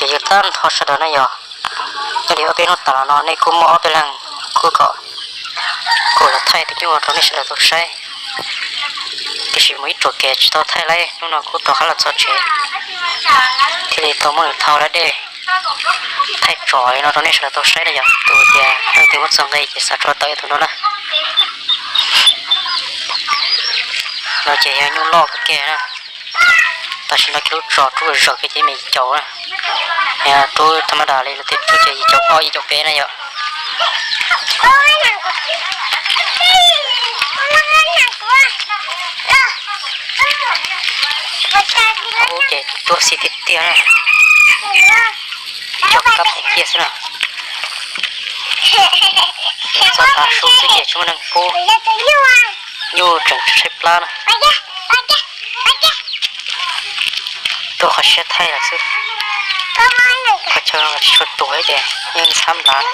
Yog tab nrho sawv daws na yog, nyob li ob peb hnub tas los no nej kuj muaj ob peb leeg kuj kom kuv los thaij tus nyuj rau nej sawv daws tau saib, tiam sis mus ib ruam kev tsis tau thaij lawm, hnub no kuj rov qab los txog tsev thiaj li tau muab nws thau lawm dej thaij tsom li no rau nej sawv daws tau saib na yog. Tus tias leej twg muaj txoj nqi ces xav tso tawm tus no na. No ces yog nyuj loj kawg kiag na. Tam sim no kiag lub tso rub zaws kiag ces me caum na. Yog rub tha ma da li lawv tej rub ces yim caum ob yim caum peb na yom. Ub ces tuaj xis tiag tiag na. Cog kab tiag tiag xwb na. Txog tav su xwb ces tsis muaj neeg pub. Nyuj tseem tshaib plab na. Tuaj qhov siab thaij lawm xwb. Qhov chaw tsis tshua tuag ces yeej ntxhab nplav.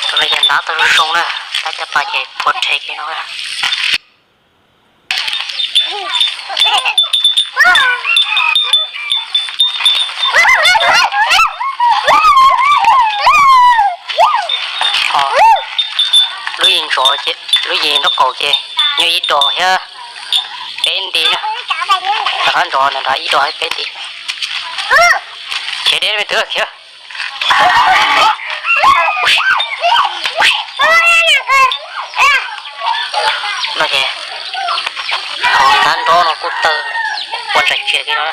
Tus no yog ntav tau zoo zoo na, tab caj pas ces phua rhe kiag no. Lub yim ntsos, lub yim nraub qaum ces nyuj ib dos thiab peb nti na. Rov qab ntsos nram ib dos thiab peb nti. Khiav deb me twb khiav. No ces qhov ntab nrob no kuj tawg ua ntsais tsia li no.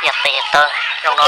Yam tes yam taw zoo no.